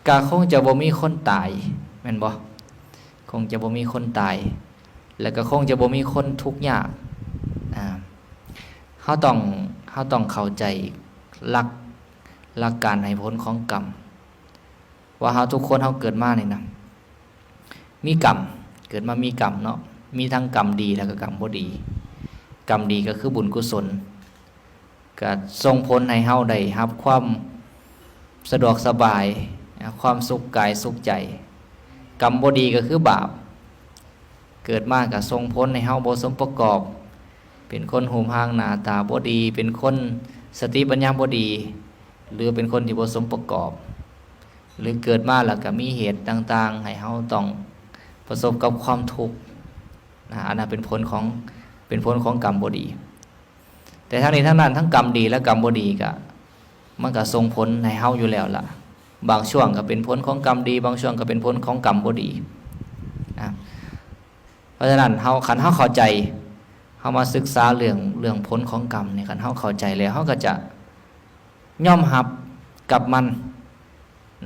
ກະຄົງຈະບໍ່ມີຄົນຕາຍ ແມ່ນບໍ່? ຄົງຈະບໍ່ມີຄົນຕາຍ ແລະກະຄົງຈະບໍ່ມີຄົນທຸກຍາກ. ອາ ເຮົາຕ້ອງ ເຮົາຕ້ອງເຂົ້າໃຈຫຼັກ ຫຼັກການໃຫ້ຜົນຂອງກຳ ວ່າເຮົາທຸກຄົນເຮົາເກີດມານີ້ນະ ມີກຳ ເກີດມາມີກຳເນາະ ມີທັງກຳດີ ແລະກະກຳບໍ່ດີ. ກຳດີກະຄືບຸນກຸສົນ ກະສົ່ງຜົນໃຫ້ເຮົາໄດ້ຮັບຄວາມສະດວກສະບາຍ ຄວາມສຸກກາຍສຸກໃຈ. ກຳບໍ່ດີກະຄືບາບ ເກີດມາກະສົ່ງຜົນໃຫ້ເຮົາບໍ່ສົມປະກອບ ເປັນຄົນຮູບຮ່າງໜ້າຕາບໍ່ດີ ເປັນຄົນສະຕິປັນຍາບໍ່ດີ ຫຼືເປັນຄົນທີ່ບໍ່ສົມປະກອບ ຫຼືເກີດມາແລ້ວກະມີເຫດຕ່າງໆ ໃຫ້ເຮົາຕ້ອງປະສົບກັບຄວາມທຸກນະ. ອັນນັ້ນເປັນຜົນຂອງ ເປັນຜົນຂອງກຳບໍ່ດີ. ແຕ່ທັງນີ້ທັງນັ້ນ ທັງກຳດີ ແລະກຳບໍ່ດີກະ ມັນກະສົ່ງຜົນໃຫ້ເຮົາຢູ່ແລ້ວລະ. ບາງຊ່ວງກະເປັນຜົນຂອງກຳດີ ບາງຊ່ວງກະເປັນຜົນຂອງກຳບໍ່ດີນະ. ເພາະສະນັ້ນເຮົາ ຄັນເຮົາເຂົ້າໃຈ ເຮົາມາສຶກສາເລື່ອງ ເລື່ອງຜົນຂອງກຳນີ້ ຄັນເຮົາເຂົ້າໃຈແລ້ວ ເຮົາກະຈະຍອມຮັບກັບມັນ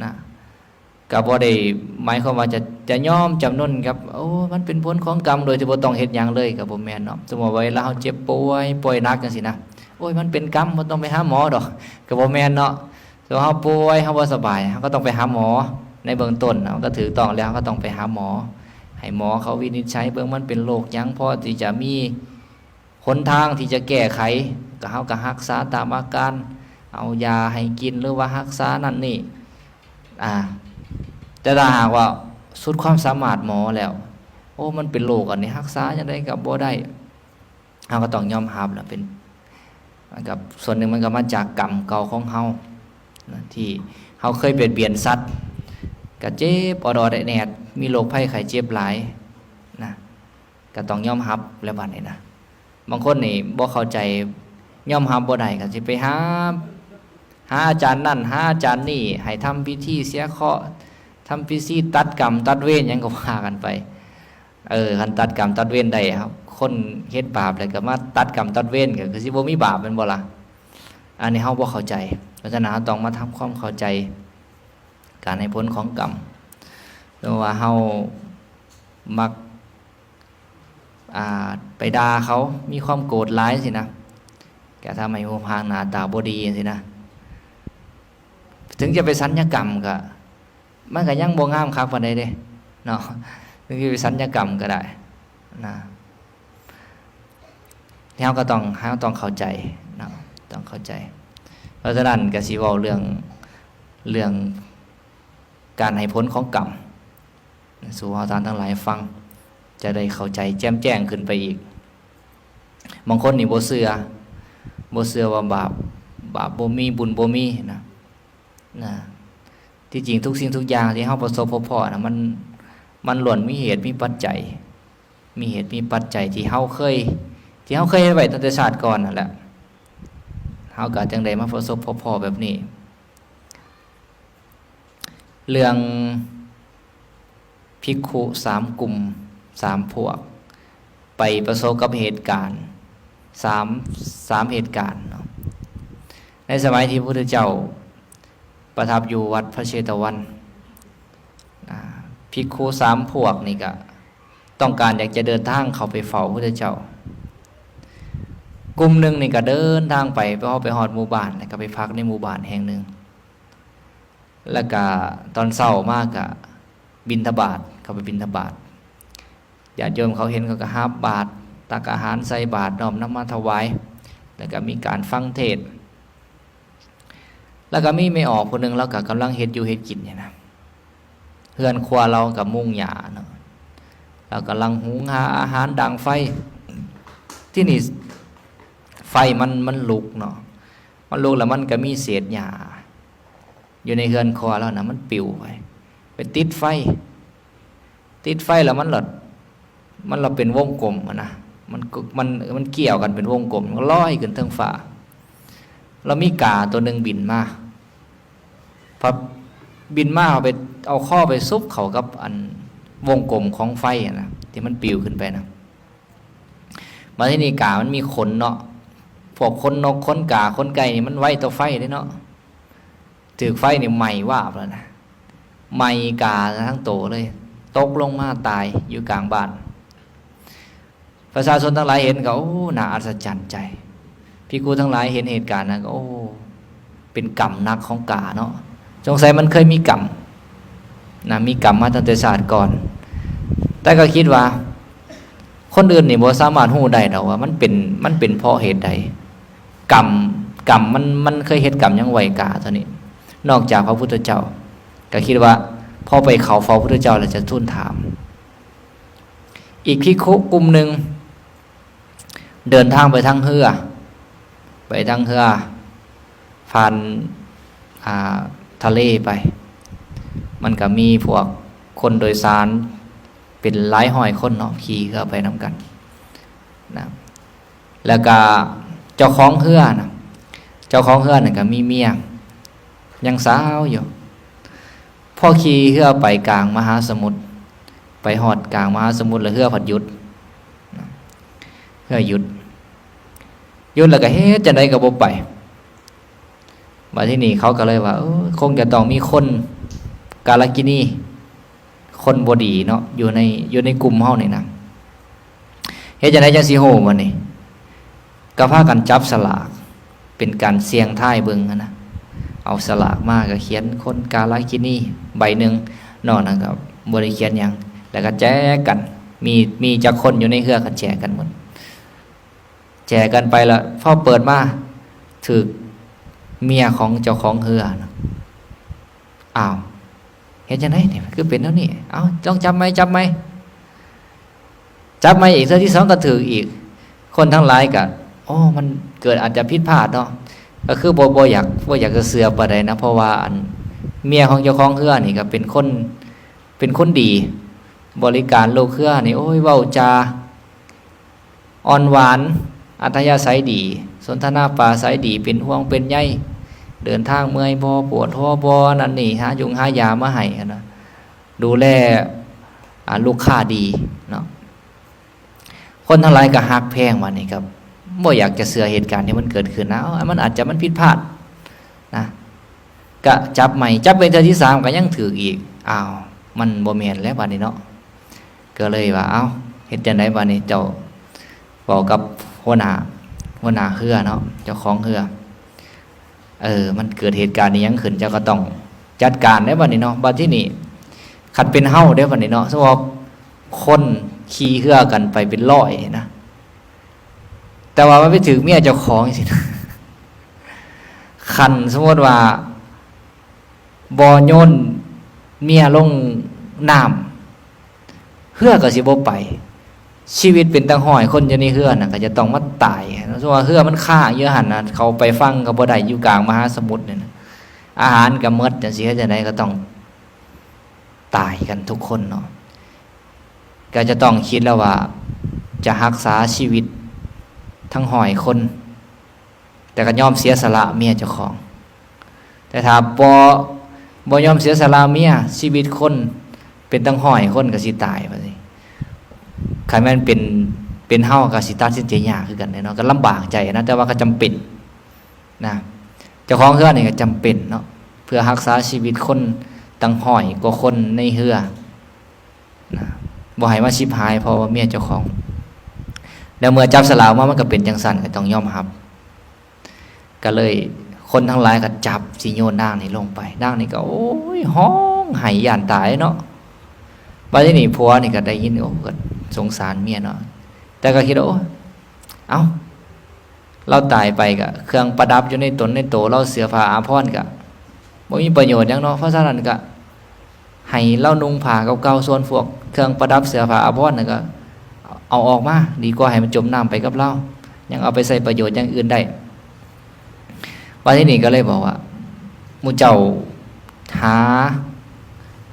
ນະ. ກະບໍ່ໄດ້ໝາຍຄວາມວ່າຈະ ຈະຍອມຈຳນົນກັບ ໂອ້ ມັນເປັນຜົນຂອງກຳ ໂດຍທີ່ບໍ່ຕ້ອງເຮັດຫຍັງເລີຍ ກະບໍ່ແມ່ນເນາະ. ສົມມຸດວ່າເວລາເຮົາເຈັບປ່ວຍ ປ່ວຍໜັກຈັ່ງຊີ້ນະ ໂອ້ຍ ມັນເປັນກຳ ບໍ່ຕ້ອງໄປຫາໝໍດອກ ກະບໍ່ແມ່ນເນາະ. ສົມມຸດເຮົາປ່ວຍ ເຮົາບໍ່ສະບາຍ ເຮົາກະຕ້ອງໄປຫາໝໍໃນເບື້ອງຕົ້ນ ເຮົາກະຖືກຕ້ອງແລ້ວ ເຮົາກະຕ້ອງໄປຫາໝໍ ໃຫ້ໝໍເຂົາວິນິດໄຈເບິ່ງ ມັນເປັນໂລກຫຍັງ ພໍທີ່ຈະມີ ຫົນທາງທີ່ຈະແກ້ໄຂ ກະເຮົາກະຮັກສາຕາມອາການ ເອົາຢາໃຫ້ກິນ ຫຼືວ່າຮັກສານັ້ນນີ້. ອາ ແຕ່ຖ້າຫາກວ່າສຸດຄວາມສາມາດໝໍແລ້ວ ໂອ້ ມັນເປັນໂລກອັນນີ້ ຮັກສາຈັ່ງໃດກະບໍ່ໄດ້ ເຮົາກະຕ້ອງຍອມຮັບລະ ເປັນ ມັນກະ ສ່ວນໜຶ່ງມັນກະມາຈາກກຳເກົ່າຂອງເຮົານະ ທີ່ເຮົາເຄີຍບຽດບຽນສັດ ກະເຈັບອອດໆແອດໆ ມີໂລກໄພໄຂ້ເຈັບຫຼາຍນະ. ກະຕ້ອງຍອມຮັບແລ້ວບາດນີ້ນະ. ບາງຄົນນີ້ບໍ່ເຂົ້າໃຈ ຍອມຮັບບໍ່ໄດ້ ກະຊິໄປຫາ ຫາອາຈານນັ້ນ ຫາອາຈານນີ້ ໃຫ້ທຳພິທີເສຍເຄາະ ທຳພິທີຕັດກຳຕັດເວນຫຍັງກະວ່າກັນໄປ. ເອີ ຄັນຕັດກຳຕັດເວນໄດ້ ຄົນເຮັດບາບແລ້ວກະມາຕັດກຳຕັດເວນ ກະຄືຊິບໍ່ມີບາບແມ່ນບໍ່ລະ? ອັນນີ້ເຮົາບໍ່ເຂົ້າໃຈ. ເພາະສະນັ້ນເຮົາຕ້ອງມາທຳຄວາມເຂົ້າໃຈການໃຫ້ຜົນຂອງກຳ. ເພາະວ່າເຮົາມັກ ອ່າ ໄປດ່າເຂົາ ມີຄວາມໂກດຫຼາຍຊີ້ນະ ກະທຳໃຫ້ຮູບຮ່າງໜ້າຕາບໍ່ດີຊີ້ນະ. ເຖິງຈະໄປສັນຍະກຳກະ ມັນກະຍັງບໍ່ງາມຄັກປານໃດເດ້ເນາະ ເຖິງຈະໄປສັນຍະກຳກະໄດ້ນະ. ເຮົາກະຕ້ອງ ເຮົາຕ້ອງເຂົ້າໃຈເນາະ ຕ້ອງເຂົ້າໃຈ. ເພາະສະນັ້ນກະຊິເວົ້າເລື່ອງ ເລື່ອງການໃຫ້ຜົນຂອງກຳ ສູ່ເຮົາທ່ານທັງຫຼາຍຟັງ ຈະໄດ້ເຂົ້າໃຈແຈ່ມແຈ້ງຂຶ້ນໄປອີກ. ບາງຄົນນີ້ບໍ່ເຊື່ອ ບໍ່ເຊື່ອວ່າບາບ ບາບບໍ່ມີ ບຸນບໍ່ມີນະ ນະ. ທີ່ຈິງທຸກສິ່ງທຸກຢ່າງທີ່ເຮົາປະສົບພົບພໍ້ນະ ມັນ ມັນລ້ວນມີເຫດມີປັດໄຈ ມີເຫດມີປັດໄຈທີ່ເຮົາເຄີຍ ທີ່ເຮົາເຄີຍເຮັດໄວ້ຕັ້ງແຕ່ຊາດກ່ອນຫັ້ນແຫຼະ ເຮົາກະຈຶ່ງໄດ້ມາປະສົບພົບພໍ້ແບບນີ້. ເລື່ອງພິກຂຸສາມກຸ່ມ ສາມພວກ ໄປປະສົບກັບເຫດການ ສາມ ສາມເຫດການເນາະ. ໃນສະໄໝທີ່ພະພຸດທະເຈົ້າປະທັບຢູ່ວັດພະເຊຕະວັນ ອາ ພິກຂຸສາມພວກນີ້ກະຕ້ອງການຢາກຈະເດີນທາງເຂົ້າໄປເຝົ້າພະພຸດທະເຈົ້າ. ກຸ່ມໜຶ່ງນີ້ກະເດີນທາງໄປ ເພາະເຮົາໄປຮອດໝູ່ບ້ານ ແລ້ວກະໄປພັກໃນໝູ່ບ້ານແຫ່ງໜຶ່ງ. ແລ້ວກະຕອນເຊົ້າມາກະບິນທະບາດ ເຂົ້າໄປບິນທະບາດ ຍາດໂຍມເຂົາເຫັນເຂົາກະຮັບບາດ ຕັກອາຫານໃສ່ບາດ ນ້ອມນຳມາຖວາຍ ແລ້ວກະມີການຟັງເທດ. ແລ້ວກະມີແມ່ອອກຜູ້ໜຶ່ງ ລາວກະກຳລັງເຮັດຢູ່ເຮັດກິນນີ້ນະ ເຮືອນຄົວລາວກະມຸງຫຍ້າເນາະ ລາວກຳລັງຫຸງຫາອາຫານດັງໄຟ. ທີ່ນີ້ໄຟມັນ ມັນລຸກເນາະ ມັນລຸກແລ້ວມັນກະມີເສດຫຍ້າ ຢູ່ໃນເຮືອນຄົວລາວນະ ມັນປິວໄປ ໄປຕິດໄຟ ຕິດໄຟແລ້ວມັນລະ ມັນລະເປັນວົງກົມຫັ້ນນະ ມັນ ມັນ ມັນກ່ຽວກັນເປັນວົງກົມ ມັນລອຍຂຶ້ນເທິງຟ້າ. ລະມີກາໂຕໜຶ່ງບິນມາ ພັບບິນມາ ເອົາໄປ ເອົາຄໍໄປສຸບເຂົ້າກັບອັນວົງກົມຂອງໄຟຫັ້ນນະ ທີ່ມັນປິວຂຶ້ນໄປນະ. ມາທີ່ນີ້ກາມັນມີຂົນເນາະ ພວກຂົນນົກ ຂົນກາ ຂົນໄກ່ນີ້ມັນໄວຕໍ່ໄຟເດ້ເນາະ ຖືກໄຟນີ້ໄໝ້ວາບແລ້ວນະ. ໄໝ້ກາທັງໂຕເລີຍ ຕົກລົງມາຕາຍຢູ່ກາງບ້ານ. ປະຊາຊົນທັງຫຼາຍເຫັນກໍ ໂອ້ ໜ້າອັດສະຈັນໃຈ. ພິກຂຸທັງຫຼາຍເຫັນເຫດການນັ້ນກໍ ໂອ້ ເປັນກຳໜັກຂອງກາເນາະ, ສົງໄສມັນເຄີຍມີກຳນະ ມີກຳມາຕັ້ງແຕ່ຊາດກ່ອນ. ແຕ່ກໍຄິດວ່າ ຄົນອື່ນນີ້ບໍ່ສາມາດຮູ້ໄດ້ດອກວ່າມັນເປັນ ມັນເປັນເພາະເຫດໃດ. ກຳ ກຳມັນ ມັນເຄີຍເຮັດກຳຫຍັງໄວ້ກາຕົວນີ້ ນອກຈາກພະພຸດທະເຈົ້າ. ກໍຄິດວ່າພໍໄປເຂົ້າເຝົ້າພະພຸດທະເຈົ້າແລ້ວຈະທູນຖາມ. ອີກພິກຂຸກຸ່ມໜຶ່ງເດີນທາງໄປທາງເຮືອ ໄປທາງເຮືອ ຜ່ານ ອ່າ ທະເລໄປ. ມັນກໍມີພວກຄົນໂດຍສານເປັນຫຼາຍຮ້ອຍຄົນເນາະ ຂີ່ເຮືອໄປນຳກັນນະ. ແລ້ວກະເຈົ້າຂອງເຮືອນະ ເຈົ້າຂອງເຮືອນັ້ນກະມີເມຍ ຍັງສາວຢູ່. ພໍຂີ່ເຮືອໄປກາງມະຫາສະໝຸດ ໄປຮອດກາງມະຫາສະໝຸດແລ້ວເຮືອພັດຢຸດ ເຮືອຢຸດ ຢຸດແລ້ວກະເຮັດຈັ່ງໃດກໍບໍ່ໄປ. ບາດທີນີ້ເຂົາກໍເລີຍວ່າ ເອີ ຄົງຈະຕ້ອງມີຄົນກາລະກິນີ ຄົນບໍ່ດີເນາະ ຢູ່ໃນ ຢູ່ໃນກຸ່ມເຮົານີ້ນະ. ເຮັດຈັ່ງໃດຈັ່ງຊິຮູ້ບາດນີ້? ກໍພາກັນຈັບສະຫຼາກ ເປັນການສ່ຽງທາຍເບິ່ງຫັ້ນນະ. ເອົາສະຫຼາກມາກໍຂຽນຄົນກາລະກິນີໃບໜຶ່ງ ນອກນັ້ນກໍບໍ່ໄດ້ຂຽນຫຍັງ ແລ້ວກໍແຈກກັນ ມີ ມີຈັກຄົນຢູ່ໃນເຮືອກໍແຈກກັນໝົດ. ແຈກກັນໄປລະ ພໍເປີດມາຖືກເມຍຂອງເຈົ້າຂອງເຮືອນະ. ອ້າວ ເຮັດຈັ່ງໃດນີ້ ຄືເປັນແນວນີ້? ເອົ້າ ລອງຈັບໃໝ່ ຈັບໃໝ່ ຈັບໃໝ່ອີກ ເທື່ອທີສອງກໍຖືກອີກ. ຄົນທັງຫຼາຍກໍ ໂອ້ ມັນເກີດອາດຈະຜິດພາດເນາະ ກໍຄືບໍ່ ບໍ່ຢາກ ບໍ່ຢາກຈະເຊື່ອປານໃດນະ ເພາະວ່າອັນ ເມຍຂອງເຈົ້າຂອງເຮືອນີ້ກໍເປັນຄົນ ເປັນຄົນດີ ບໍລິການລູກເຮືອນີ້ ໂອ້ຍ ເວົ້າຈາ ອ່ອນຫວານ ອັດທະຍາໄສດີ ສົນທະນາປາໄສດີ ເປັນຫ່ວງເປັນໃຍ ເດີນທາງເມື່ອຍບໍ່ ປວດຫົວບໍ່ ນັ້ນນີ້ ຫາຢຸງຫາຢາມາໃຫ້ຫັ້ນນະ ດູແລ ອາ ລູກຄ້າດີເນາະ. ຄົນທັງຫຼາຍກໍຮັກແພງ ບາດນີ້ກໍບໍ່ຢາກຈະເຊື່ອເຫດການທີ່ມັນເກີດຂຶ້ນນະ ເອົ້າ ມັນອາດຈະ ມັນຜິດພາດນະ. ກະຈັບໃໝ່ ຈັບເປັນເທື່ອທີສາມກໍຍັງຖືກອີກ. ອ້າວ ມັນບໍ່ແມ່ນແລ້ວບາດນີ້ເນາະ. ກໍເລີຍວ່າ ເອົ້າ ເຮັດຈັ່ງໃດບາດນີ້? ເຈົ້າເວົ້າກັບຫົວໜ້າ ຫົວໜ້າເຮືອເນາະ ເຈົ້າຂອງເຮືອ ເອີ ມັນເກີດເຫດການອີ່ຫຍັງຂຶ້ນ ເຈົ້າກໍຕ້ອງຈັດການເດ້ບາດນີ້ເນາະ. ບາດທີນີ້ ຄັນເປັນເຮົາເດ້ບາດນີ້ເນາະ ສົມມຸດວ່າຄົນຂີ່ເຮືອກັນໄປເປັນຮ້ອຍນະ ແຕ່ວ່າມັນໄປຖືກເມຍເຈົ້າຂອງຈັ່ງຊີ້ນະ ຄັນສົມມຸດວ່າບໍ່ໂຍນເມຍລົງນ້ຳ ເຮືອກໍຊິບໍ່ໄປ. ຊີວິດເປັນຕັ້ງຮ້ອຍຄົນຢູ່ໃນເຮືອນັ້ນ ກໍຈະຕ້ອງມາຕາຍ. ສົມມຸດວ່າເຮືອມັນຄ້າງຢູ່ຫັ້ນນະ ເຂົາໄປຝັ່ງກໍບໍ່ໄດ້ ຢູ່ກາງມະຫາສະໝຸດນີ້ນະ ອາຫານກໍໝົດ ຈັ່ງຊີ້ ເຮັດຈັ່ງໃດກໍຕ້ອງຕາຍກັນທຸກຄົນເນາະ. ກໍຈະຕ້ອງຄິດແລ້ວວ່າຈະຮັກສາຊີວິດທັງຮ້ອຍຄົນ ແຕ່ກໍຍອມເສຍສະຫຼະເມຍເຈົ້າຂອງ. ແຕ່ຖ້າບໍ່ ບໍ່ຍອມເສຍສະຫຼະເມຍ ຊີວິດຄົນເປັນຕັ້ງຮ້ອຍຄົນກໍຊິຕາຍວ່າຊີ້. ຄັນແມ່ນເປັນ ເປັນເຮົາກໍຊິຕັດສິນໃຈຍາກຄືກັນແຫຼະເນາະ ກໍລຳບາກໃຈນະ ແຕ່ວ່າກໍຈຳເປັນນະ. ເຈົ້າຂອງເຮືອນີ້ກໍຈຳເປັນເນາະ ເພື່ອຮັກສາຊີວິດຄົນຕັ້ງຮ້ອຍກວ່າຄົນໃນເຮືອ ນະ ບໍ່ໃຫ້ມາຊິບຫາຍເພາະວ່າເມຍເຈົ້າຂອງ. ແລ້ວເມື່ອຈັບສະຫຼາກມາ ມັນກໍເປັນຈັ່ງຊັ້ນ ກໍຕ້ອງຍອມຮັບ. ກໍເລີຍຄົນທັງຫຼາຍກໍຈັບຊິໂຍນນາງນີ້ລົງໄປ ນາງນີ້ກໍ ໂອ້ຍ ຮ້ອງໄຫ້ຢ້ານຕາຍເນາະ. ບັດທີນີ້ຜົວນີ້ກໍໄດ້ຍິນ ໂອ້ ກໍສົງສານເມຍເນາະ ແຕ່ກໍຄິດວ່າ ໂອ້ຍ ເອົ້າ ລາວຕາຍໄປກະເຄື່ອງປະດັບຢູ່ໃນຕົນໃນໂຕລາວ ເສື້ອຜ້າອາພອນກະບໍ່ມີປະໂຫຍດຫຍັງເນາະ. ເພາະສະນັ້ນກະໃຫ້ລາວນຸ່ງຜ້າເກົ່າໆ ສ່ວນພວກເຄື່ອງປະດັບເສື້ອຜ້າອາພອນນັ້ນກະເອົາອອກມາ ດີກວ່າໃຫ້ມັນຈົມນ້ຳໄປກັບລາວ ຍັງເອົາໄປໃຊ້ປະໂຫຍດຢ່າງອື່ນໄດ້. ບັດທີນີ້ກໍເລີຍບອກວ່າ ໝູ່ເຈົ້າຫາ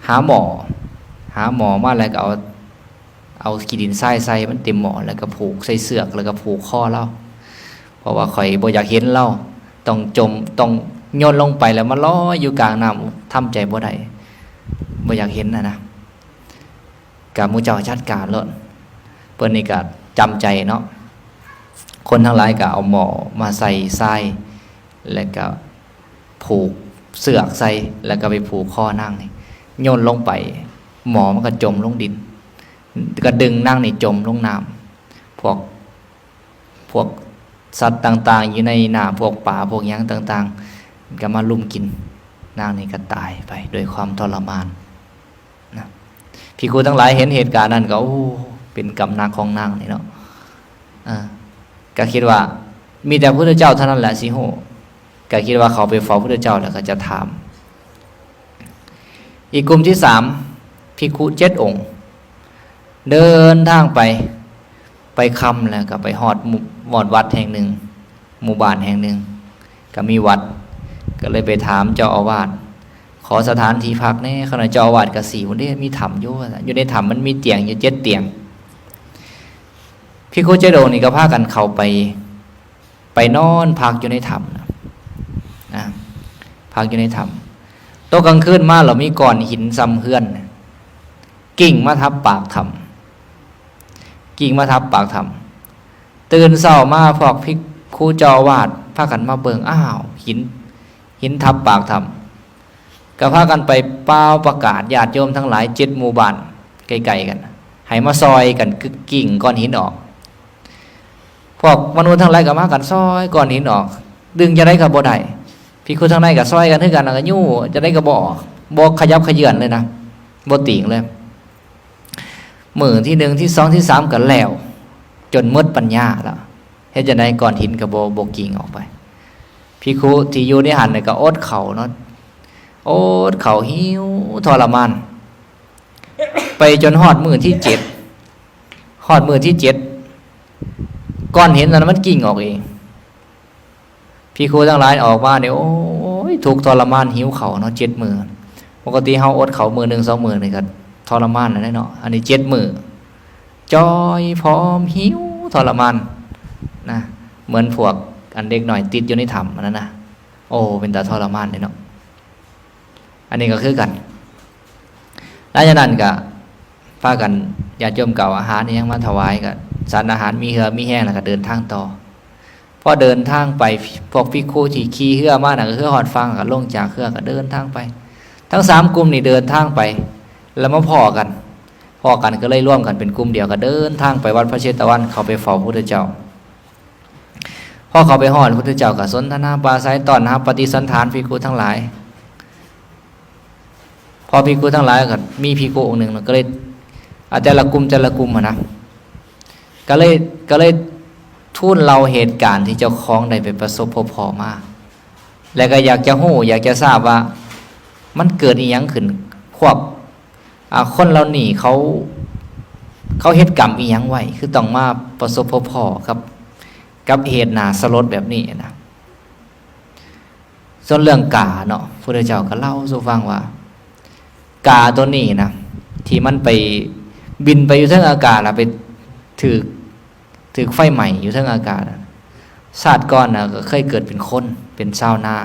ຫາໝໍ້ ຫາໝໍ້ມາແລ້ວກໍເອົາ ເອົາຂີ້ດິນຊາຍໃສ່ມັນເຕັມໝໍ້ ແລ້ວກໍຜູກໃສ່ເຊືອກ ແລ້ວກໍຜູກຄໍລາວ ເພາະວ່າຂ້ອຍບໍ່ຢາກເຫັນລາວ ຕ້ອງຈົມ ຕ້ອງໂຍນລົງໄປ ແລ້ວມາລອຍຢູ່ກາງນ້ຳ ທຳໃຈບໍ່ໄດ້ ບໍ່ຢາກເຫັນຫັ້ນນະ. ກະໝູ່ເຈົ້າຈັດການໂລດ ເພິ່ນນີ້ກະຈຳໃຈເນາະ. ຄົນທັງຫຼາຍກະເອົາໝໍ້ມາໃສ່ຊາຍ ແລ້ວກະຜູກເຊືອກໃສ່ ແລ້ວກະໄປຜູກຄໍນາງນີ້ ໂຍນລົງໄປ ໝໍມັນກໍຈົມລົງດິນ ກໍດຶງນາງນີ້ຈົມລົງນ້ຳ ພວກ ພວກສັດຕ່າງໆຢູ່ໃນນ້ຳ ພວກປາ ພວກຫຍັງຕ່າງໆ ກໍມາລຸມກິນ ນາງນີ້ກໍຕາຍໄປດ້ວຍຄວາມທໍລະມານນະ. ພິກຂຸທັງຫຼາຍເຫັນເຫດການນັ້ນກໍ ໂອ້ ເປັນກຳໜັກຂອງນາງນີ້ເນາະ ເອີ ກໍຄິດວ່າມີແຕ່ພຸດທະເຈົ້າເທົ່ານັ້ນແຫຼະຊິຮູ້ ກໍຄິດວ່າເຂົາໄປເຝົ້າພຸດທະເຈົ້າແລ້ວກໍຈະຖາມ. ອີກກຸ່ມທີສາມ ພິກຂຸເຈັດອົງ ເດີນທາງໄປ ໄປຄ່ຳແລ້ວກໍໄປຮອດໝູ່ ຮອດວັດແຫ່ງໜຶ່ງ ໝູ່ບ້ານແຫ່ງໜຶ່ງ ກໍມີວັດ ກໍເລີຍໄປຖາມເຈົ້າອາວາດ ຂໍສະຖານທີ່ພັກແດ່ ຂ້ານ້ອຍ. ເຈົ້າອາວາດກໍຊີ້ວ່າ ເດ້ ມີຖ້ຳຢູ່ ວ່າຊັ້ນ ຢູ່ໃນຖ້ຳມັນມີຕຽງຢູ່ເຈັດຕຽງ. ພິກຂຸເຈັດອົງນີ້ກໍພາກັນເຂົ້າໄປ ໄປນອນພັກຢູ່ໃນຖ້ຳນະ ນະ ພັກຢູ່ໃນຖ້ຳ. ຕົກກາງຄືນມາແລ້ວມີກ້ອນຫີນສ່ຳເຮືອນ ກິ້ງມາທັບປາກຖ້ຳ ກິ້ງມາທັບປາກຖ້ຳ. ຕື່ນເຊົ້າມາພວກພິກຂຸເຈົ້າອາວາດພາກັນມາເບິ່ງ ອ້າວ ຫີນ ຫີນທັບປາກຖ້ຳ ກໍພາກັນໄປປ່າວປະກາດ ຍາດໂຍມທັງຫຼາຍເຈັດໝູ່ບ້ານໃກ້ໆກັນ ໃຫ້ມາຊ່ອຍກັນກຶກກິ້ງກ້ອນຫີນອອກ. ພວກມະນຸດທັງຫຼາຍກໍພາກັນຊ່ອຍກ້ອນຫີນອອກ ດຶງຈັ່ງໃດກໍບໍ່ໄດ້. ພິກຂຸທັງໃນກໍຊ່ອຍກັນຄືກັນ ແລ້ວກໍຍູ້ຈັ່ງໃດກໍບໍ່ອອກ ບໍ່ຂະຫຍັບຂະເຍືອນເລີຍນະ ບໍ່ຕີງເລີຍ. ມື້ທີໜຶ່ງ ທີສອງ ທີສາມ ກໍແລ້ວ ຈົນໝົດປັນຍາແລ້ວ ເຮັດຈັ່ງໃດກ້ອນຫີນກໍບໍ່ ບໍ່ກິ້ງອອກໄປ. ພິກຂຸທີ່ຢູ່ໃນຫັ້ນນະກໍອົດເຂົ້າເນາະ ອົດເຂົ້າ ຫິວທໍລະມານ ໄປຈົນຮອດມື້ທີເຈັດ ຮອດມື້ທີເຈັດ ກ້ອນຫີນນັ້ນມັນກິ້ງອອກເອງ. ພິກຂຸທັງຫຼາຍອອກມານີ້ ໂອ້ຍ ທຸກທໍລະມານ ຫິວເຂົ້າເນາະ ເຈັດມື້. ປົກກະຕິເຮົາອົດເຂົ້າມື້ໜຶ່ງສອງມື້ນີ້ກໍທໍລະມານແລ້ວເນາະ ອັນນີ້ເຈັດມື້ ຈ່ອຍຜອມ ຫິວທໍລະມານນະ ເໝືອນພວກອັນເດັກນ້ອຍຕິດຢູ່ໃນຖ້ຳອັນນັ້ນນະ. ໂອ້ ເປັນຕາທໍລະມານເດ້ເນາະ. ອັນນີ້ກໍຄືກັນ ຫຼັງຈາກນັ້ນກໍພາກັນ ຍາດໂຍມກໍເອົາອາຫານອີ່ຫຍັງມາຖວາຍ ກໍສັນອາຫານມີເຫື່ອມີແຮງ ແລ້ວກໍເດີນທາງຕໍ່. ພໍເດີນທາງໄປ ພວກພິກຂຸທີ່ຂີ່ເຮືອມານະ ກໍຄືຮອດຝັ່ງ ກໍລົງຈາກເຮືອກໍເດີນທາງໄປ. ທັງສາມກຸ່ມນີ້ເດີນທາງໄປ ແລ້ວມາພໍ້ກັນ ພໍ້ກັນກໍເລີຍລວມກັນເປັນກຸ່ມດຽວ ກໍເດີນທາງໄປວັດພະເຊຕະວັນ ເຂົ້າໄປເຝົ້າພະພຸດທະເຈົ້າ. ພໍເຂົ້າໄປຮອດ ພະພຸດທະເຈົ້າກໍສົນທະນາປາໄສ ຕ້ອນຮັບປະຕິສັນຖານພິກຂຸທັງຫຼາຍ. ພໍພິກຂຸທັງຫຼາຍກໍມີພິກຂຸອົງໜຶ່ງ ກໍເລີຍ ອາ ແຕ່ລະກຸ່ມ ແຕ່ລະກຸ່ມຫັ້ນນະ ກໍເລີຍ ກໍເລີຍທູນເລົ່າເຫດການທີ່ເຈົ້າຂອງໄດ້ໄປປະສົບພົບພໍ້ມາ ແລະ ກໍຢາກຈະຮູ້ ຢາກຈະຊາບວ່າ ມັນເກີດອີ່ຫຍັງຂຶ້ນ ພວກ ອາ ຄົນເຫຼົ່ານີ້ເຂົາ ເຂົາເຮັດກຳອີ່ຫຍັງໄວ້ ຄືຕ້ອງມາປະສົບພົບພໍ້ກັບ ກັບເຫດໜ້າສະຫຼົດແບບນີ້ນະ. ສ່ວນເລື່ອງກາເນາະ ພະພຸດທະເຈົ້າກໍເລົ່າສູ່ຟັງວ່າ ກາໂຕນີ້ນະ ທີ່ມັນໄປ ບິນໄປຢູ່ເທິງອາກາດ ແລ້ວໄປຖືກ ຖືກໄຟໄໝ້ຢູ່ເທິງອາກາດ. ຊາດກ່ອນນະ ກໍເຄີຍເກີດເປັນຄົນ ເປັນຊາວນາ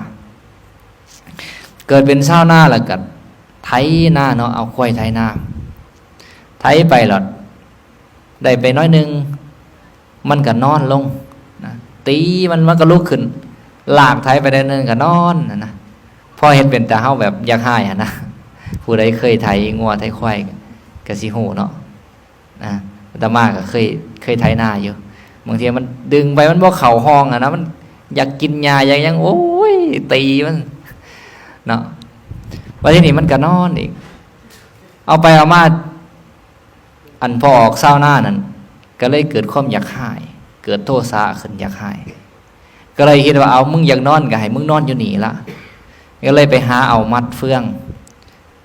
ເກີດເປັນຊາວນາ ແລ້ວກໍໄຖນາເນາະ ເອົາຄວາຍໄຖນາ ໄຖໄປແລ້ວ ໄດ້ໄປໜ້ອຍໜຶ່ງ ມັນກໍນອນລົງນະ ຕີມັນ ມັນກໍລຸກຂຶ້ນ ລາກໄຖໄປໜ້ອຍໜຶ່ງກໍນອນຫັ້ນນະ. ພໍເຮັດເປັນຕາເຮົາແບບຢາກຮ້າຍຫັ້ນນະ ຜູ້ໃດເຄີຍໄຖງົວໄຖຄວາຍກໍຊິຮູ້ເນາະ. ອາ ອາດຕະມາກໍເຄີຍ ເຄີຍໄຖນາຢູ່ ບາງເທື່ອມັນດຶງໄປ ມັນບໍ່ເຂົ້າຮ່ອງຫັ້ນນະ ມັນຢາກກິນຫຍ້າ ຢາກຫຍັງ ໂອ້ຍ ຕີມັນເນາະ. ບັດທີນີ້ມັນກໍນອນອີກ ເອົາໄປເອົາມາ ອັນພໍ່ອອກຊາວນານັ້ນ ກໍເລີຍເກີດຄວາມຢາກຮ້າຍ ເກີດໂທສະຂຶ້ນຢາກຮ້າຍ ກໍເລີຍຄິດວ່າ ເອົາ ມຶງຢາກນອນກໍໃຫ້ມຶງນອນຢູ່ນີ້ລະ. ກໍເລີຍໄປຫາເອົາມັດເຟືອງ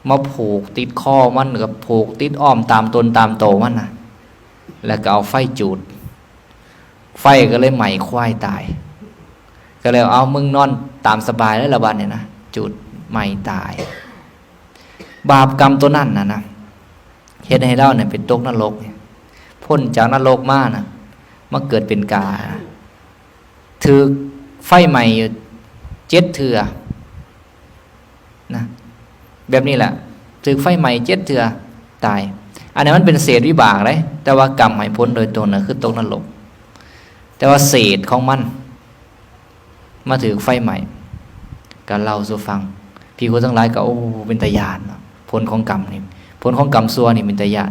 ມາຜູກຕິດຄໍມັນ ແລ້ວກໍຜູກຕິດອ້ອມຕາມຕົນຕາມໂຕມັນນະ ແລ້ວກໍເອົາໄຟຈູດ ໄຟກໍເລີຍໄໝ້ຄວາຍຕາຍ. ກໍເລີຍ ເອົາ ມຶງນອນຕາມສະບາຍເລີຍລະບາດນີ້ນະ ຈູດໄໝ້ຕາຍ. ບາບກຳໂຕນັ້ນນະນະ ເຮັດໃຫ້ລາວນີ້ໄປຕົກນະລົກ ພົ້ນຈາກນະລົກມານະ ມາເກີດເປັນກາ ຖືກໄຟໄໝ້ຢູ່ເຈັດເທື່ອນະ ແບບນີ້ແຫຼະ ຖືກໄຟໄໝ້ເຈັດເທື່ອຕາຍ. ອັນນີ້ມັນເປັນເສດວິບາກເດ້ ແຕ່ວ່າກຳໃຫ້ຜົນໂດຍຕົງນະ ຄືຕົກນະລົກ ແຕ່ວ່າເສດຂອງມັນ ມາຖືກໄຟໄໝ້ ກໍເລົ່າສູ່ຟັງ ພິກຂຸທັງຫຼາຍກໍ ໂອ້ ເປັນຕາຢ້ານເນາະ. ຜົນຂອງກຳນີ້ ຜົນຂອງກຳຊົ່ວນີ້ເປັນຕາຢ້ານ.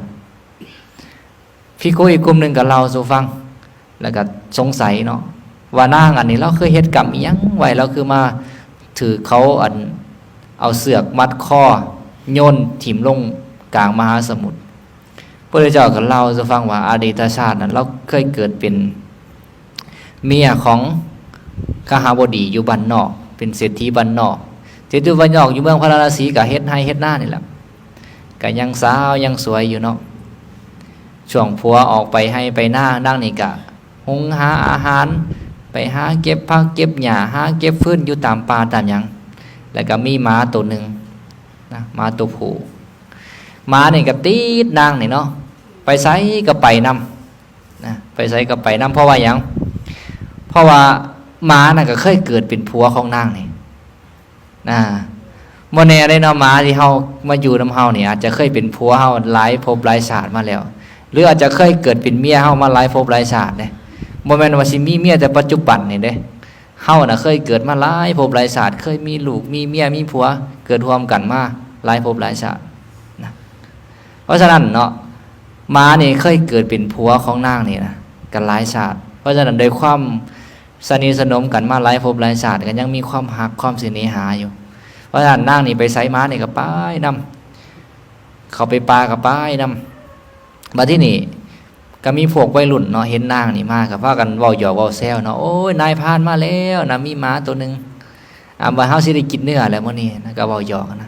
ພິກຂຸອີກກຸ່ມໜຶ່ງກໍເລົ່າສູ່ຟັງ ແລ້ວກໍສົງໄສເນາະ ວ່ານາງອັນນີ້ລາວເຄີຍເຮັດກຳອີ່ຫຍັງໄວ້ ລາວຄືມາຖືກເຂົາອັນ ເອົາເຊືອກມັດຄໍໂຍນຖິ້ມລົງກາງມະຫາສະໝຸດ. ພະພຸດທະເຈົ້າກໍເລົ່າສູ່ຟັງວ່າ ອະດີດຊາດນັ້ນລາວເຄີຍເກີດເປັນເມຍຂອງຄະຫະບໍດີຢູ່ບ້ານນອກ ເປັນເສດຖີບ້ານນອກ. ເສດຖີບ້ານນອກຢູ່ເມືອງພາລານະສີ ກໍເຮັດໄຮ່ເຮັດນານີ້ແຫຼະ ກໍຍັງສາວຍັງສວຍຢູ່ເນາະ. ຊ່ວງຜົວອອກໄປໄຮ່ໄປນາ ນາງນີ້ກໍ ຫຸງຫາອາຫານ ໄປຫາເກັບຜັກເກັບຫຍ້າ ຫາເກັບຟືນຢູ່ຕາມປ່າຕາມຫຍັງ. ແລ້ວກໍມີໝາໂຕໜຶ່ງນະ ໝາໂຕຜູ້ ໝານີ້ກໍຕິດນາງນີ້ເນາະ ໄປໃສກໍໄປນຳນະ ໄປໃສກໍໄປນຳ. ເພາະວ່າຫຍັງ? ເພາະວ່າໝານັ້ນກໍເຄີຍເກີດເປັນຜົວຂອງນາງນີ້ ນະ ບໍ່ແນ່ເດ້ເນາະ ໝາທີ່ເຮົາມາຢູ່ນຳເຮົານີ້ ອາດຈະເຄີຍເປັນຜົວເຮົາຫຼາຍພົບຫຼາຍຊາດມາແລ້ວ ຫຼືອາດຈະເຄີຍເກີດເປັນເມຍເຮົາມາຫຼາຍພົບຫຼາຍຊາດເດ້. ບໍ່ແມ່ນວ່າຊິມີເມຍແຕ່ປັດຈຸບັນນີ້ເດ້. ເຮົານະເຄີຍເກີດມາຫຼາຍພົບຫຼາຍຊາດ ເຄີຍມີລູກມີເມຍມີຜົວ ເກີດຮ່ວມກັນມາຫຼາຍພົບຫຼາຍຊາດນະ. ເພາະສະນັ້ນເນາະ ໝານີ້ເຄີຍເກີດເປັນຜົວຂອງນາງນີ້ນະ ກັນຫຼາຍຊາດ. ເພາະສະນັ້ນ ດ້ວຍຄວາມ ສະໜິດສະໜົມກັນມາຫຼາຍພົບຫຼາຍຊາດ ກໍຍັງມີຄວາມຮັກຄວາມສະເໜຫາຢູ່. ເພາະສະນັ້ນນາງນີ້ໄປໃສໝານີ້ກໍໄປນຳ ເຂົ້າໄປປ່າກໍໄປນຳ. ບັດທີນີ້ກໍມີພວກໄວລຸ້ນເນາະ ເຫັນນາງນີ້ມາກໍພາກັນເວົ້າຫຍອກເວົ້າແຊວເນາະ ໂອ້ຍ ນາຍພານມາແລ້ວນະ ມີໝາໂຕໜຶ່ງ ອາ ວ່າເຮົາຊິໄດ້ກິນເນື້ອແລ້ວມື້ນີ້ນະ ກໍເວົ້າຫຍອກນະ.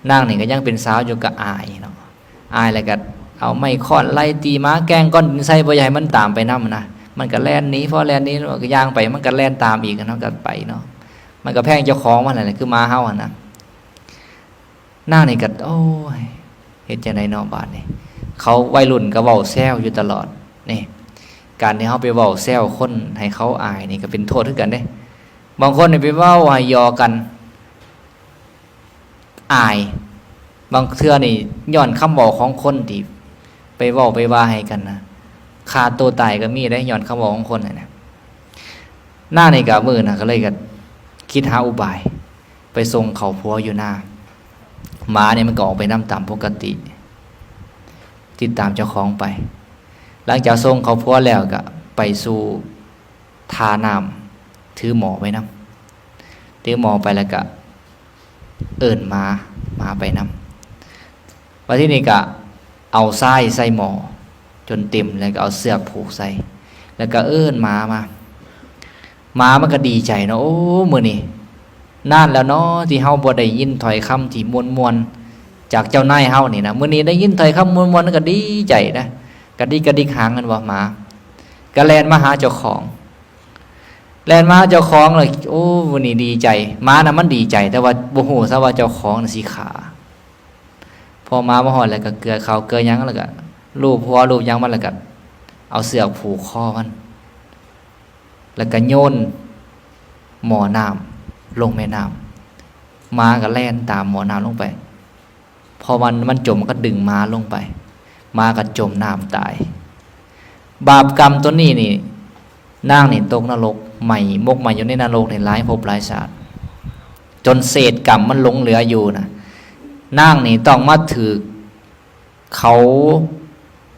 ນາງນີ້ກໍຍັງເປັນສາວຢູ່ກໍອາຍເນາະ ອາຍແລ້ວກໍເອົາໄມ້ຄ້ອນໄລ່ຕີໝາ ແກ່ງກ້ອນດິນໃສ່ ບໍ່ຢາກໃຫ້ມັນຕາມໄປນຳນະ. ມັນກໍແລ່ນໜີ ພໍແລ່ນໜີ ມັນກໍຍ່າງໄປ ມັນກໍແລ່ນຕາມອີກເນາະ ກໍໄປເນາະ. ມັນກໍແພງເຈົ້າຂອງມັນຫັ້ນແຫຼະ ຄືໝາເຮົາຫັ້ນນະ. ນາງນີ້ກໍ ໂອ້ຍ ເຮັດຈັ່ງໃດເນາະບາດນີ້. ເຂົາໄວລຸ້ນກໍເວົ້າແຊວຢູ່ຕະຫຼອດນີ້. ການທີ່ເຮົາໄປເວົ້າແຊວຄົນໃຫ້ເຂົາອາຍນີ້ ກໍເປັນໂທດຄືກັນເດ້. ບາງຄົນນີ້ໄປເວົ້າໃຫ້ຫຍອກກັນ ອາຍ. ບາງເທື່ອນີ້ຍ້ອນຄຳເວົ້າຂອງຄົນທີ່ໄປເວົ້າໄປວ່າໃຫ້ກັນນະ ຂ້າໂຕຕາຍກໍມີເດ້ ຍ້ອນຄຳເວົ້າຂອງຄົນຫັ້ນນະ. ນາງນີ້ກໍມື້ນັ້ນກໍເລີຍກໍຄິດຫາອຸບາຍ ໄປສົ່ງເຂົ້າຄົວຢູ່ນາ. ໝານີ້ມັນກໍອອກໄປນຳຕາມປົກກະຕິ ຕິດຕາມເຈົ້າຂອງໄປ. ຫຼັງຈາກສົ່ງເຂົ້າຄົວແລ້ວກໍໄປສູ່ທ່ານ້ຳ ຖືໝໍ້ໄປນຳ ຖືໝໍ້ໄປແລ້ວກະເອີ້ນໝາ ໝາໄປນຳ. ບັດທີນີ້ກະເອົາຊາຍໃສ່ໝໍ້ຈົນເຕັມ ແລ້ວກະເອົາເຊືອກຜູກໃສ່ ແລ້ວກະເອີ້ນໝາມາ. ໝາມັນກະດີໃຈເນາະ ໂອ້ ມື້ນີ້ນານແລ້ວເນາະ ທີ່ເຮົາບໍ່ໄດ້ຍິນຖ້ອຍຄຳທີ່ມ່ວນໆຈາກເຈົ້ານາຍເຮົານີ້ນະ. ມື້ນີ້ໄດ້ຍິນຖ້ອຍຄຳມ່ວນໆ ມັນກະດີໃຈນະ ກະດິກກະດິກຫາງ ແມ່ນບໍ່ ໝາກະແລ່ນມາຫາເຈົ້າຂອງ. ແລ່ນມາຫາເຈົ້າຂອງແລ້ວ ໂອ້ ມື້ນີ້ດີໃຈ. ໝານະມັນດີໃຈ ແຕ່ວ່າບໍ່ຮູ້ຊະວ່າເຈົ້າຂອງນະຊິຂ້າ. ພໍໝາມາຮອດແລ້ວກະເກືອເຂົ້າເກືອຫຍັງ ແລ້ວກະລູບຫົວລູບຫຍັງມັນ ແລ້ວກະເອົາເຊືອກຜູກຄໍມັນ ແລ້ວກະໂຍນໝໍ້ນ້ຳລົງແມ່ນ້ຳ. ໝາກະແລ່ນຕາມໝໍ້ນ້ຳລົງໄປ. ພໍມັນ ມັນຈົມ ມັນກໍດຶງໝາລົງໄປ ໝາກໍຈົມນ້ຳຕາຍ. ບາບກຳຕົວນີ້ນີ້ ນາງນີ້ຕົກນະລົກ ໄໝ້ ໝົກໄໝ້ຢູ່ໃນນະລົກນີ້ຫຼາຍພົບຫຼາຍຊາດ ຈົນເສດກຳມັນຫຼົງເຫຼືອຢູ່ນະ. ນາງນີ້ຕ້ອງມາຖືກເຂົາ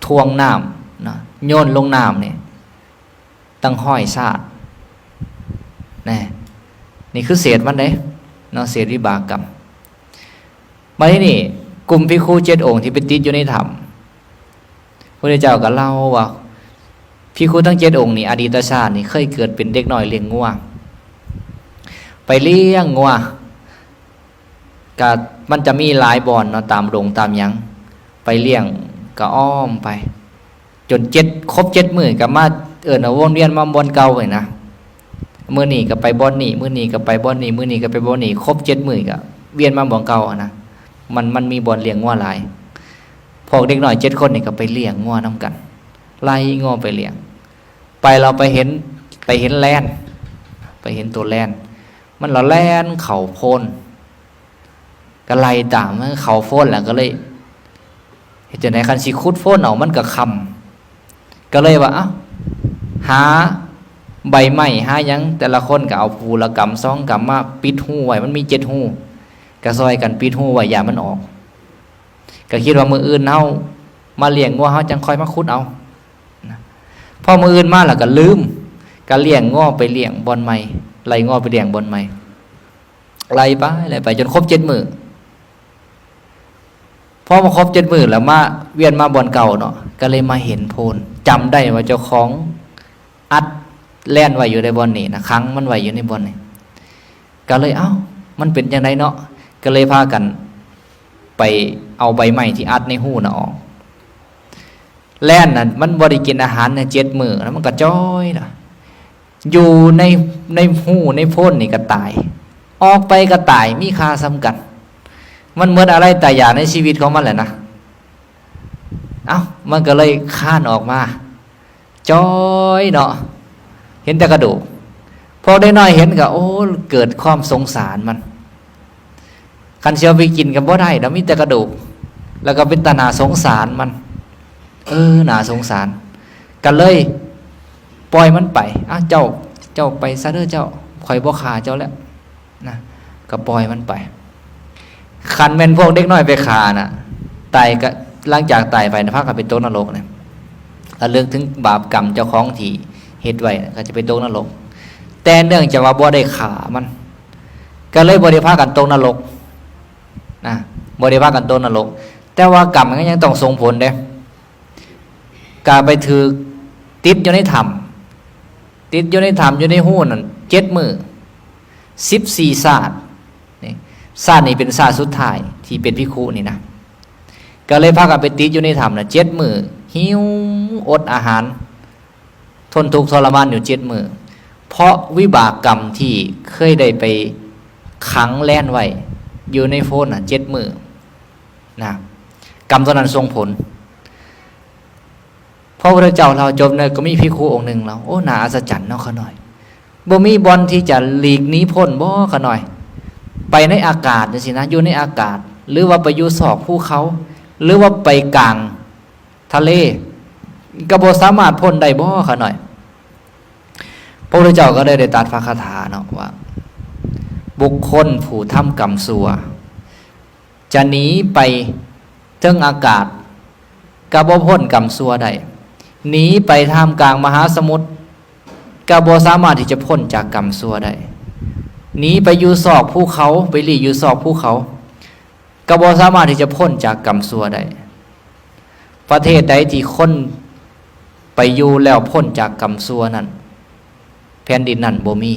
ຖ່ວງນ້ຳນະ ໂຍນລົງນ້ຳນີ້ ຕັ້ງຮ້ອຍຊາດແນ່. ນີ້ຄືເສດມັນເດ້ເນາະ ເສດວິບາກກຳ. ບັດທີນີ້ ກຸ່ມພິກຂຸເຈັດອົງທີ່ໄປຕິດຢູ່ໃນຖ້ຳ ພະພຸດທະເຈົ້າກໍເລົ່າວ່າ ພິກຂຸທັງເຈັດອົງນີ້ ອະດີດຕະຊາດນີ້ເຄີຍເກີດເປັນເດັກນ້ອຍລ້ຽງງົວ ໄປລ້ຽງງົວ ກະມັນຈະມີຫຼາຍບ່ອນເນາະ ຕາມດົງຕາມຫຍັງ ໄປລ້ຽງກະອ້ອມໄປ ຈົນເຈັດ ຄົບເຈັດມື້ກະມາເອີ້ນເອົາ ວົນວຽນມາບ່ອນເກົ່ານີ້ນະ. ມື້ນີ້ກະໄປບ່ອນນີ້ ມື້ນີ້ກະໄປບ່ອນນີ້ ມື້ນີ້ກະໄປບ່ອນນີ້ ຄົບເຈັດມື້ກະວຽນມາບ່ອນເກົ່າຫັ້ນນະ. ມັນ ມັນມີບ່ອນລ້ຽງງົວຫຼາຍ. ພວກເດັກນ້ອຍເຈັດຄົນນີ້ກະໄປລ້ຽງງົວນຳກັນ ໄລ່ງົວໄປລ້ຽງ ໄປແລ້ວໄປເຫັນ ໄປເຫັນແລນ ໄປເຫັນໂຕແລນ ມັນລະແລ່ນເຂົ້າໂພນ ກໍໄລ່ຕາມ ມັນເຂົ້າໂພນແລ້ວກໍເລີຍ ເຮັດຈັ່ງໃດ ຄັນຊິຂຸດໂພນເອົາມັນກໍຄ່ຳ ກໍເລີຍວ່າ ເອົ້າ ຫາໃບໄມ້ຫາຫຍັງ ແຕ່ລະຄົນກໍເອົາຜູ້ລະກຳສອງກຳມາປິດຮູໄວ້ ມັນມີເຈັດຮູ ກໍຊ່ອຍກັນປິດຮູໄວ້ ຢ້ານມັນອອກ. ກໍຄິດວ່າມື້ອື່ນເຮົາມາລ້ຽງງົວ ເຮົາຈັ່ງຄ່ອຍມາຂຸດເອົານະ. ພໍມື້ອື່ນມາແລ້ວກໍລືມ ກໍລ້ຽງງົວໄປລ້ຽງບ່ອນໃໝ່ ໄລ່ງົວໄປລ້ຽງບ່ອນໃໝ່ ໄລ່ໄປ ໄລ່ໄປຈົນຄົບເຈັດມື້. ພໍມາຄົບເຈັດມື້ແລ້ວ ມາ ວຽນມາບ່ອນເກົ່າເນາະ ກໍເລີຍມາເຫັນໂພນ ຈຳໄດ້ວ່າເຈົ້າຂອງອັດແລ່ນໄວ້ຢູ່ໃນບ່ອນນີ້ນະ ຂັງມັນໄວ້ຢູ່ໃນບ່ອນນີ້. ກໍເລີຍ ເອົ້າ ມັນເປັນຈັ່ງໃດເນາະ? ກໍເລີຍພາກັນໄປເອົາໃບໄມ້ທີ່ອັດໃນຮູນະອອກ. ແລ່ນນະ ມັນບໍ່ໄດ້ກິນອາຫານໃນເຈັດມື້ ແລ້ວມັນກໍຈ່ອຍລະ ຢູ່ໃນ ໃນຮູໃນໂພນນີ້ກໍຕາຍ ອອກໄປກໍຕາຍ ມີຄ່າສ່ຳກັນ. ມັນໝົດອາໄລຕາຢາໃນຊີວິດຂອງມັນແຫຼະນະ. ເອົ້າ ມັນກໍເລີຍຄານອອກມາ ຈ່ອຍເນາະ ເຫັນແຕ່ກະດູກ. ພວກເດັກນ້ອຍເຫັນກໍ ໂອ້ ເກີດຄວາມສົງສານມັນ. ຄັນຊິເອົາໄປກິນກໍບໍ່ໄດ້ດອກ ມີແຕ່ກະດູກ ແລ້ວກໍເປັນຕາໜ້າສົງສານມັນ. ເອີ ໜ້າສົງສານ ກໍເລີຍປ່ອຍມັນໄປ. ອາ ເຈົ້າ ເຈົ້າໄປຊະເດີເຈົ້າ ຂ້ອຍບໍ່ຂ້າເຈົ້າແລ້ວນະ ກໍປ່ອຍມັນໄປ. ຄັນແມ່ນພວກເດັກນ້ອຍໄປຂ້ານະ ຕາຍກະ ຫຼັງຈາກຕາຍໄປນະ ພາກັນໄປຕົກນະລົກນະ. ລະລຶກເຖິງບາບກຳເຈົ້າຂອງທີ່ເຮັດໄວ້ນະ ກໍຈະໄປຕົກນະລົກ. ແຕ່ເນື່ອງຈາກວ່າບໍ່ໄດ້ຂ້າມັນ ກໍເລີຍບໍ່ໄດ້ພາກັນຕົກນະລົກນະ ບໍ່ໄດ້ພາກັນຕົກນະລົກ. ແຕ່ວ່າກຳມັນກໍຍັງຕ້ອງສົ່ງຜົນເດ້. ກໍໄປຖືກຕິດຢູ່ໃນຖ້ຳ ຕິດຢູ່ໃນຖ້ຳ ຢູ່ໃນຮູນັ້ນເຈັດມື້ ສິບສີ່ຊາດ. ນີ້ ຊາດນີ້ເປັນຊາດສຸດທ້າຍທີ່ເປັນພິກຂຸນີ້ນະ. ກໍເລີຍພາກັນໄປຕິດຢູ່ໃນຖ້ຳນະ ເຈັດມື້ ຫິວ ອົດອາຫານ ທົນທຸກທໍລະມານຢູ່ເຈັດມື້ ເພາະວິບາກກຳທີ່ເຄີຍໄດ້ໄປຂັງແລ່ນໄວ້ຢູ່ໃນໂພນນະ ເຈັດມື້ນະ. ກຳຕົວນັ້ນສົ່ງຜົນ. ພະພຸດທະເຈົ້າລາວຈົບແລ້ວ ກໍມີພິກຂຸອົງໜຶ່ງລາວ ໂອ້ ໜ້າອັດສະຈັນເນາະ ຂ້ານ້ອຍ ບໍ່ມີບ່ອນທີ່ຈະຫຼີກໜີພົ້ນບໍ່ ຂ້ານ້ອຍ? ໄປໃນອາກາດຈັ່ງຊີ້ນະ ຢູ່ໃນອາກາດ ຫຼືວ່າໄປຢູ່ຊອກພູເຂົາ ຫຼືວ່າໄປກາງທະເລ ກໍບໍ່ສາມາດພົ້ນໄດ້ບໍ່ ຂ້ານ້ອຍ? ພະພຸດທະເຈົ້າກໍໄດ້ ໄດ້ຕັດພະຄາຖາເນາະວ່າ ບຸກຄົນຜູ້ທຳກຳຊົ່ວ ຈະໜີໄປເທິງອາກາດ ກໍບໍ່ພົ້ນກຳຊົ່ວໄດ້, ໜີໄປທ່າມກາງມະຫາສະໝຸດ ກໍບໍ່ສາມາດທີ່ຈະພົ້ນຈາກກຳຊົ່ວໄດ້, ໜີໄປຢູ່ຊອກພູເຂົາ, ໄປຫຼີ້ຢູ່ຊອກພູເຂົາ ກໍບໍ່ສາມາດທີ່ຈະພົ້ນຈາກກຳຊົ່ວໄດ້. ປະເທດໃດທີ່ຄົນໄປຢູ່ແລ້ວພົ້ນຈາກກຳຊົ່ວນັ້ນ ແຜ່ນດິນນັ້ນບໍ່ມີ.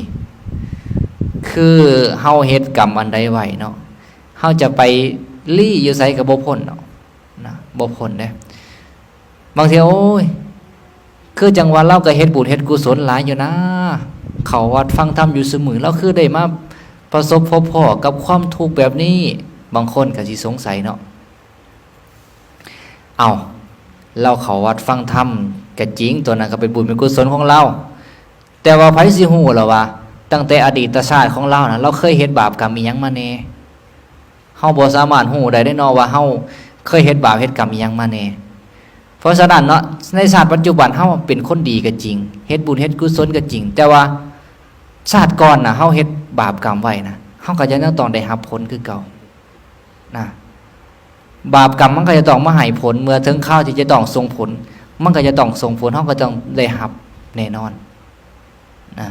ຄືເຮົາເຮັດກຳອັນໃດໄວ້ເນາະ, ເຮົາຈະໄປລີ້ຢູ່ໃສກໍບໍ່ພົ້ນເນາະ, ນະ, ບໍ່ພົ້ນເດ້. ບາງເທື່ອ ໂອ້ຍ ຄືຈັ່ງວ່າລາວກໍເຮັດບຸນເຮັດກຸສົນຫຼາຍຢູ່ນາ, ເຂົ້າວັດຟັງທຳຢູ່ຊຸມື້, ລາວຄືໄດ້ມາປະສົບພົບພໍ້ກັບຄວາມທຸກແບບນີ້, ບາງຄົນກໍຊິສົງໄສເນາະ. ເອົ້າ, ລາວເຂົ້າວັດຟັງທຳກໍຈິງ, ຕົວນັ້ນກໍເປັນບຸນເປັນກຸສົນຂອງລາວ, ແຕ່ວ່າໃຜຊິຮູ້ລະວ່າ ຕັ້ງແຕ່ອະດີດຕະຊາດຂອງລາວນະ ລາວເຄີຍເຮັດບາບກຳອີ່ຫຍັງມາແດ່? ເຮົາບໍ່ສາມາດຮູ້ໄດ້ເດ້ເນາະວ່າເຮົາເຄີຍເຮັດບາບເຮັດກຳອີ່ຫຍັງມາແດ່. ເພາະສະນັ້ນເນາະ, ໃນຊາດປັດຈຸບັນເຮົາເປັນຄົນດີກໍຈິງ, ເຮັດບຸນເຮັດກຸສົນກໍຈິງ, ແຕ່ວ່າຊາດກ່ອນນະ ເຮົາເຮັດບາບກຳໄວ້ນະ, ເຮົາກໍຈະຍັງຕ້ອງໄດ້ຮັບຜົນຄືເກົ່ານະ. ບາບກຳມັນກໍຈະຕ້ອງມາໃຫ້ຜົນ, ເມື່ອເຖິງຄາວທີ່ຈະຕ້ອງສົ່ງຜົນ, ມັນກໍຈະຕ້ອງສົ່ງຜົນ, ເຮົາກໍຕ້ອງໄດ້ຮັບແນ່ນອນນະ.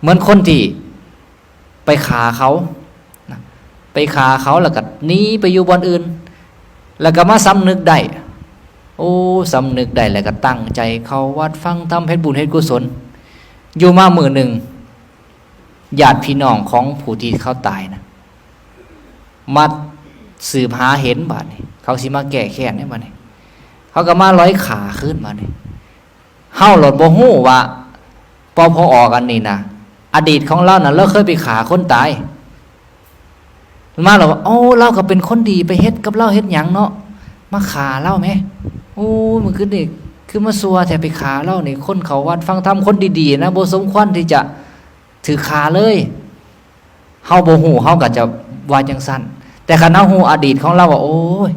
ເໝືອນຄົນທີ່ໄປຂ້າເຂົານະ, ໄປຂ້າເຂົາແລ້ວກໍໜີໄປຢູ່ບ່ອນອື່ນ, ແລ້ວກໍມາສຳນຶກໄດ້, ໂອ້ ສຳນຶກໄດ້ ແລ້ວກໍຕັ້ງໃຈເຂົ້າວັດຟັງທຳ ເຮັດບຸນເຮັດກຸສົນ. ຢູ່ມາມື້ໜຶ່ງ ຍາດພີ່ນ້ອງຂອງຜູ້ທີ່ເຂົາຕາຍນະ ມາສືບຫາເຫັນບາດນີ້, ເຂົາຊິມາແກ້ແຄ້ນໃດ໋ບາດນີ້, ເຂົາກໍມາລອຍຂ້າຄືນບາດນີ້. ເຮົາໂລດບໍ່ຮູ້ວ່າ ປພອ ອັນນີ້ນະ ອະດີດຂອງລາວນະ ລາວເຄີຍໄປຂ້າຄົນຕາຍ. ມາແລ້ວວ່າ ໂອ້ ລາວກໍເປັນຄົນດີ, ໄປເຮັດກັບລາວເຮັດຫຍັງເນາະ, ມາຂ້າລາວແມ. ໂອ້ ມື້ຄືນນີ້ຄືມາຊົ່ວແທ້, ໄປຂ້າລາວນີ້. ຄົນເຂົ້າວັດຟັງທຳ ຄົນດີໆນະ ບໍ່ສົມຄວນທີ່ຈະຖືກຂ້າເລີຍ. ເຮົາບໍ່ຮູ້ ເຮົາກໍຈະວ່າຈັ່ງຊັ້ນ. ແຕ່ຄັນເຮົາຮູ້ອະດີດຂອງລາວວ່າ ໂອ້ຍ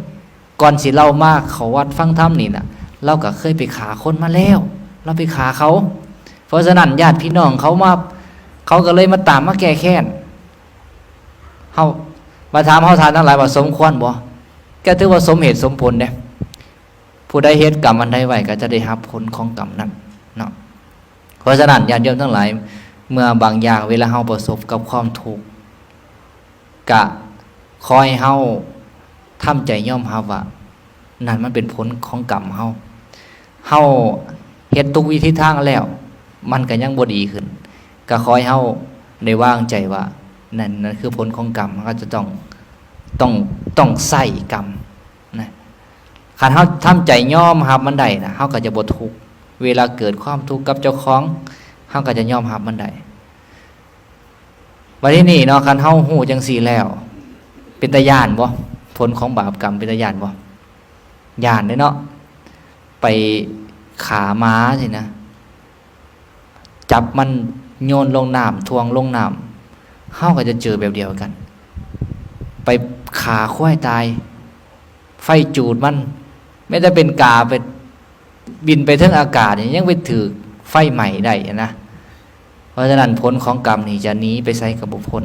ກ່ອນຊິລາວມາເຂົ້າວັດຟັງທຳນີ້ນະ ລາວກໍເຄີຍໄປຂ້າຄົນມາແລ້ວ, ລາວໄປຂ້າເຂົາ. ເພາະສະນັ້ນ ຍາດພີ່ນ້ອງເຂົາມາ ເຂົາກໍເລີຍມາຕາມມາແກ້ແຄ້ນເຮົາ. ມາຖາມເຮົາທ່ານທັງຫຼາຍວ່າສົມຄວນບໍ່? ກ ກໍຖືວ່າສົມເຫດສົມຜົນເດ້. ຜູ້ໃດເຮັດກຳອັນໃດໄວ້ ກໍຈະໄດ້ຮັບຜົນຂອງກຳນັ້ນເນາະ. ເພາະສະນັ້ນ ຍາດໂຍມທັງຫຼາຍ ເມື່ອບາງຢ່າງ ເວລາເຮົາປະສົບກັບຄວາມທຸກ ກະຂໍໃຫ້ເຮົາທຳໃຈຍອມຮັບວ່າ ນັ້ນມັນເປັນຜົນຂອງກຳເຮົາ. ເຮົາເຮັດທຸກວິທີທາງແລ້ວ ມັນກໍຍັງບໍ່ດີຂຶ້ນ ກໍຂໍໃຫ້ເຮົາໄດ້ວາງໃຈວ່າ ນັ້ນ ນັ້ນຄືຜົນຂອງກຳ ເຮົາກໍຈະຕ້ອງ ຕ້ອງ ຕ້ອງໃຊ້ກຳນະ. ຄັນເຮົາທຳໃຈຍອມຮັບມັນໄດ້ນະ ເຮົາກໍຈະບໍ່ທຸກ. ເວລາເກີດຄວາມທຸກກັບເຈົ້າຂອງ ເຮົາກໍຈະຍອມຮັບມັນໄດ້. ບັດທີນີ້ເນາະ ຄັນເຮົາຮູ້ຈັ່ງຊີ້ແລ້ວ ເປັນຕາຢ້ານບໍ່? ຜົນຂອງບາບກຳເປັນຕາຢ້ານບໍ່? ຢ້ານເດ້ເນາະ. ໄປຂ້າໝາຊີ້ນະ ຈັບມັນໂຍນລົງນ້ຳ ຖ່ວງລົງນ້ຳ ເຮົາກໍຈະເຈີແບບດຽວກັນ. ໄປຂ້າຄວາຍຕາຍ ໄຟຈູດມັນ ແມ້ແຕ່ເປັນກາໄປ ບິນໄປເທິງອາກາດນີ້ ຍັງໄປຖືກໄຟໄໝ້ໄດ້ນະ. ເພາະສະນັ້ນ ຜົນຂອງກຳນີ້ຈະໜີໄປໃສກໍບໍ່ພົ້ນ.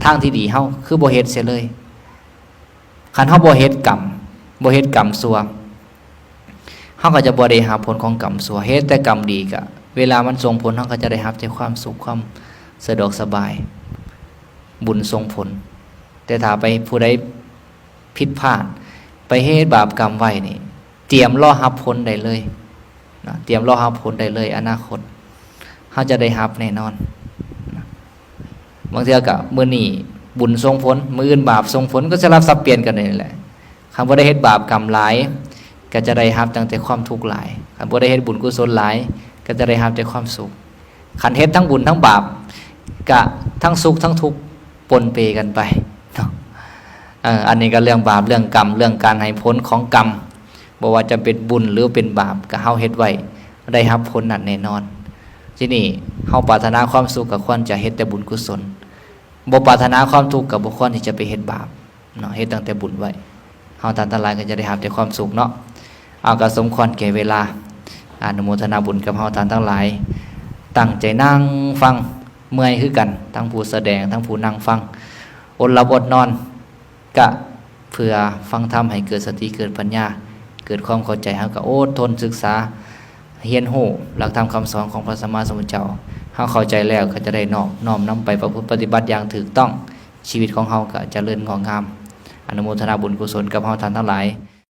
ທາງທີ່ດີເຮົາຄືບໍ່ເຮັດເສຍເລີຍ. ຄັນເຮົາບໍ່ເຮັດກຳ ບໍ່ເຮັດກຳຊົ່ວ ເຮົາກໍຈະບໍ່ໄດ້ຮັບຜົນຂອງກຳຊົ່ວ ເຮັດແຕ່ກຳດີ ກະເວລາມັນສົ່ງຜົນ ເຮົາກໍຈະໄດ້ຮັບແຕ່ຄວາມສຸກ ຄວາມສະດວກສະບາຍ ບຸນສົ່ງຜົນ. ແຕ່ຖ້າໄປ ຜູ້ໃດ ຜິດພາດ ໄປເຮັດບາບກຳໄວ້ນີ້ ຕຽມລໍຮັບຜົນໄດ້ເລີຍນະ ຕຽມລໍຮັບຜົນໄດ້ເລີຍ. ອະນາຄົດເຮົາຈະໄດ້ຮັບແນ່ນອນນະ. ບາງເທື່ອກໍມື້ນີ້ບຸນສົ່ງຜົນ ມື້ອື່ນບາບສົ່ງຜົນ ກໍສະຫຼັບສັບປ່ຽນກັນນີ້ແຫຼະ. ຄັນບໍ່ໄດ້ເຮັດບາບກຳຫຼາຍ ກໍຈະໄດ້ຮັບຕັ້ງແຕ່ຄວາມທຸກຫຼາຍ. ຄັນບໍ່ໄດ້ເຮັດບຸນກຸສົນຫຼາຍ ກໍຈະໄດ້ຮັບແຕ່ຄວາມສຸກ. ຄັນເຮັດທັງບຸນທັງບາບ ກະທັງສຸກທັງທຸກປົນເປກັນໄປເນາະ. ເອີ ອັນນີ້ກໍເລື່ອງບາບເລື່ອງກຳ ເລື່ອງການໃຫ້ຜົນຂອງກຳ ບໍ່ວ່າຈະເປັນບຸນ ຫຼື ເປັນບາບ ກະເຮົາເຮັດໄວ້ ໄດ້ຮັບຜົນນັ້ນແນ່ນອນ. ທີນີ້ເຮົາປາດຖະໜາຄວາມສຸກ ກໍຄວນຈະເຮັດແຕ່ບຸນກຸສົນ, ບໍ່ປາດຖະໜາຄວາມທຸກ ກໍບໍ່ຄວນທີ່ຈະໄປເຮັດບາບ. ເນາະ ເຮັດຕັ້ງແຕ່ບຸນໄວ້ ເຮົາທ່ານທັງຫຼາຍກໍຈະໄດ້ຮັບແຕ່ຄວາມສຸກເນາະ. ເອົາ ກໍສົມຄວນແກ່ເວລາ ອະນຸໂມທະນາບຸນກັບເຮົາທ່ານທັງຫຼາຍ. ຕັ້ງໃຈນັ່ງຟັງ ເມື່ອຍຄືກັນ ທັງຜູ້ສະແດງ ທັງຜູ້ນັ່ງຟັງ ອົດຫຼັບອົດນອນ ກະເພື່ອຟັງທຳໃຫ້ເກີດສະຕິ ເກີດປັນຍາ ເກີດຄວາມເຂົ້າໃຈ. ເຮົາກໍອົດທົນສຶກສາ ຮຽນຮູ້ຫຼັກທຳຄຳສອນຂອງພະສຳມາສຳພຸດທະເຈົ້າ. ເຮົາເຂົ້າໃຈແລ້ວກໍຈະໄດ້ນ້ອມ ນ້ອມນຳໄປປະພຶດປະຕິບັດຢ່າງຖືກຕ້ອງ, ຊີວິດຂອງເຮົາກໍຈະເລີນງອກງາມ. ອະນຸໂມທະນາບຸນກຸສົນກັບເຮົາທ່ານທັງຫຼາຍ.